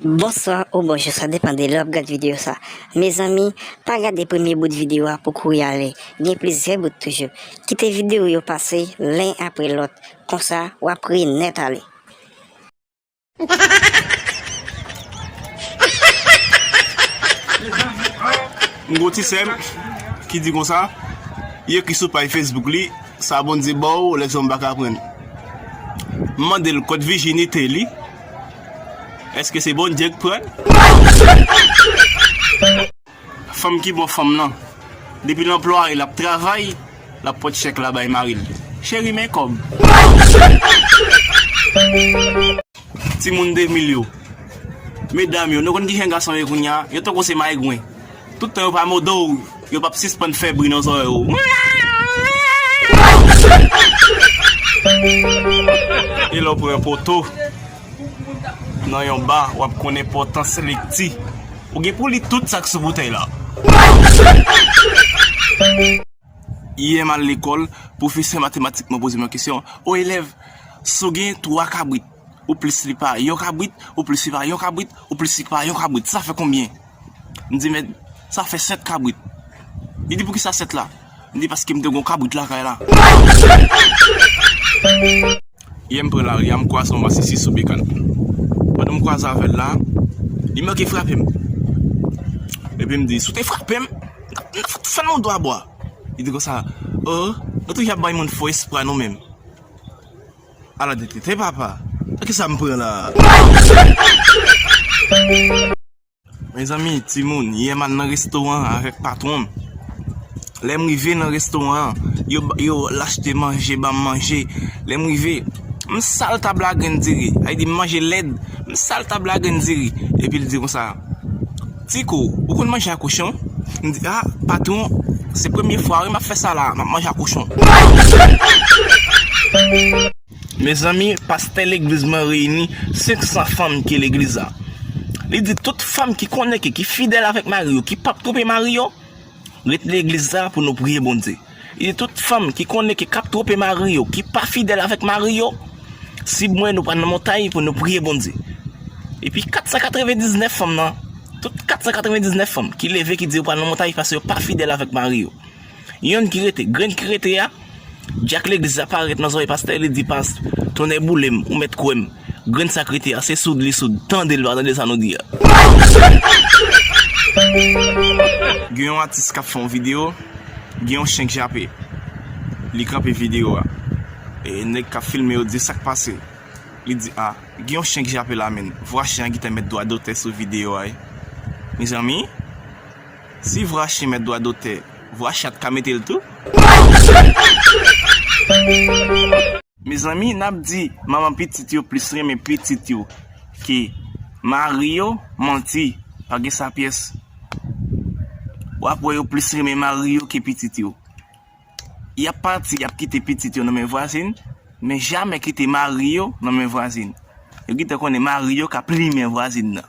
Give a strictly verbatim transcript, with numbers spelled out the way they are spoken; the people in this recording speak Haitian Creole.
Bonswa ou bonjou, sa depann de lè w ap gad videyo sa. Mezanmi, pa gade premye bout videyo a pou kouri ale. Gen plizyè bout toujou. Kite videyo yo pase len apre lòt. Konsa, w ap ri nèt ale. M gon ti sè m ki di konsa, li ekri sou paj Facebook li, sa Bondye ba w, lèzòm pa ka pran l. M mande l kot vijinite li, èske se Bondye k pran l? Fanm ki bon fanm nan, depi l anplwaye, l ap travay, l ap pot chèk la bay mari l. Cheri, men kòb. Timoun de mil yo. Medam yo, nou konn kijan gason ye kounye a? Yo tankou se maygwen. Tout tan yo pa mòde w, yo p ap sispann fè bri nan zòrèy ou. E lè w pran poto nan yon ba, w ap konn enpòtans lekti. Ou gen pou li tout sa k sou boutèy la. Yè m al lekòl, pwofesè matematik mwen poze m yon kesyon. O elèv, si w gen twa kabrit, ou plis li pa yon kabrit, ou plis li pa yon kabrit, ou plis li pa yon kabrit, sa fè konbyen? M di, mèt, sa fè sèt kabrit. Li di, poukisa sèt la? M di, paske m te gon kabrit lakay la. Yè m pran lari a, m kwaze yon masisi sou bekàn. Pandan m kwaze avè l la, li manke frape m. Epi m di, si w te frape m, n ap, n ap fè l yon dwa bwa. Li di konsa, o, nou toujou ap bay moun fo espwa nou menm. Ala de tete papa, sa ki sa m pran la? Mezanmi, timoun, yè m al nan restoran an avèk patwon m. Lè m rive nan restoran an, yo, yo achte manje, ban m manje. Lè m rive, m sal tab la grenn diri. Sa vle di m manje lèd, m sal tab la grenn diri. Epi l di konsa, Tiko, ou konn manje a kochon? M di, a, patwon, se premye fwa wi m ap fè sa la, m ap manje a kochon. Mezanmi, pastè legliz mwen reyini senk san fanm ki legliz la. Li di tout fanm ki konnen ke, ki fidèl avèk mari yo, ki p ap twonpe mari yo, ret legliz la pou nou priye Bondye. Li di tout fanm ki konnen ke k ap twonpe mari yo, ki pa fidèl avèk mari yo, swiv mwen, nou pral nan montay pou nou priye Bondye. Epi kat san katrevendiznèf fanm nan, tout kat san katrevendiznèf fanm ki leve ki di yo pral nan montay paske yo pa fidèl avèk mari yo. Yonn ki rete, grenn ki rete a, dyak legliz la parèt nan zòrèy pastè, li di, pas, tonnè boule m, ou mèt kwè m. Grenn sa k rete a, se soud li soud, tande l pa tande sa nou di a. Gen yon atis k ap fè yon videyo, gen yon chen k jape. Li kanpe videyo a. E nèg k ap filme yo di sa k pase. Li di, a, gen yon chen k jape la, men vwa chen an gentan mèt dwa dotè sou videyo a, wi. Mezanmi, si vwa chen mèt dwa dotè, vwa chat ka mete l tou. Mezanmi, n ap di manman pitit yo plis renmen pitit yo ke mari yo, manti, pa gen sa pyès. W ap wè yo plis renmen mari yo ke pitit yo. Y ap pati, y ap kite pitit yo nan men vwazin, men jamè kite mari yo nan men vwazin. Yo gentan konnen mari yo ka plimen vwazin nan.